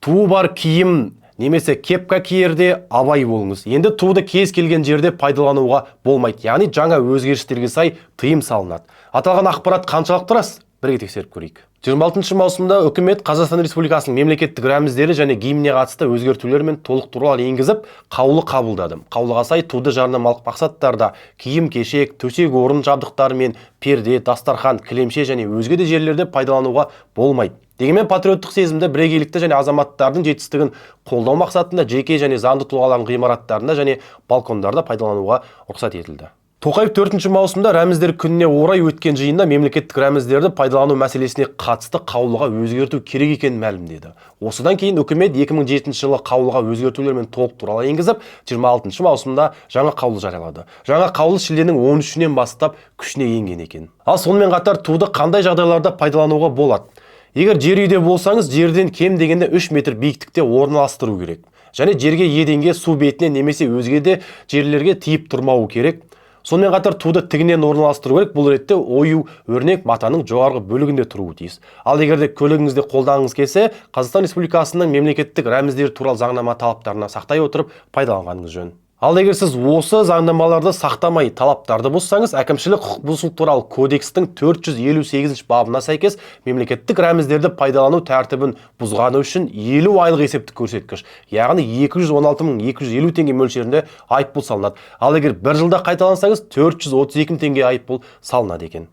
Туы бар киім немесе кепка киерде абай болыңыз. Енді туды кез келген жерде пайдалануға болмайды. Яғни жаңа өзгерістерге сай тыйым салынады. Аталған ақпарат қаншалықты рас? Бірге тексеріп көрейік. 26 маусымда үкімет Қазақстан Республикасының мемлекеттік рәміздері және гимніне қатысты өзгертулер мен толықтырулар енгізіп, қаулы қабылдады. Қаулыға сай, туды жарнамалық мақсаттарда киім кешек, төсек орын жабдықтары мен перде, дастархан, кілемше және өзге де жерлерде пайдалануға болмайды. Дегенмен патриоттық сезімді, бірегейлікті және азаматтардың жетістігін қолдау мақсатында жеке және заңды тұлғалардың ғимараттарында және балкондарда пайдалануға рұқсат етілді. Тоқаев 4 маусымда Рәміздер күніне орай өткен жиында мемлекеттік рәміздерді пайдалану мәселесіне қатысты қаулыға өзгерту керек екенін мәлімдеді. Осыдан кейін үкімет 2007 жылы қаулыға өзгертулер мен толықтырулар енгізіп, 26 маусымда жаңа қаулы жариялады. Жаңа қаулы шілденің 13-інен бастап күшіне енген екен. Ал сонымен қатар туды қандай жағдайларда пайдалануға болады? Егер жер үйде болсаңыз, жерден кем дегенде 3 метр биіктікте орналастыру керек. Және жерге, еденге, су бетіне немесе өзге де жерлерге тиіп тұрмауы керек. Сонымен қатар туды тігінен орналастыру керек. Бұл ретте ою өрнек матаның жоғарғы бөлігінде тұруы тиіс. Ал егер де көлігіңізде қолданғыңыз келсе, Қазақстан Республикасының мемлекеттік рәміздері туралы заңнама талаптарына сақтай отырып пайдаланғаныңыз жөн. Ал егер сіз осы заңнамаларды сақтамай, талаптарды бұзсаңыз, Әкімшілік құқық бұзушылық туралы кодекстің 458 бабына сәйкес мемлекеттік рәміздерді пайдалану тәртібін бұзғаны үшін 50 айлық есептік көрсеткіш, яғни 216 250 теңге мөлшерінде айыппұл салынады. Ал егер бір жылда қайталансаңыз, 432 мың теңге айыппұл салынады екен.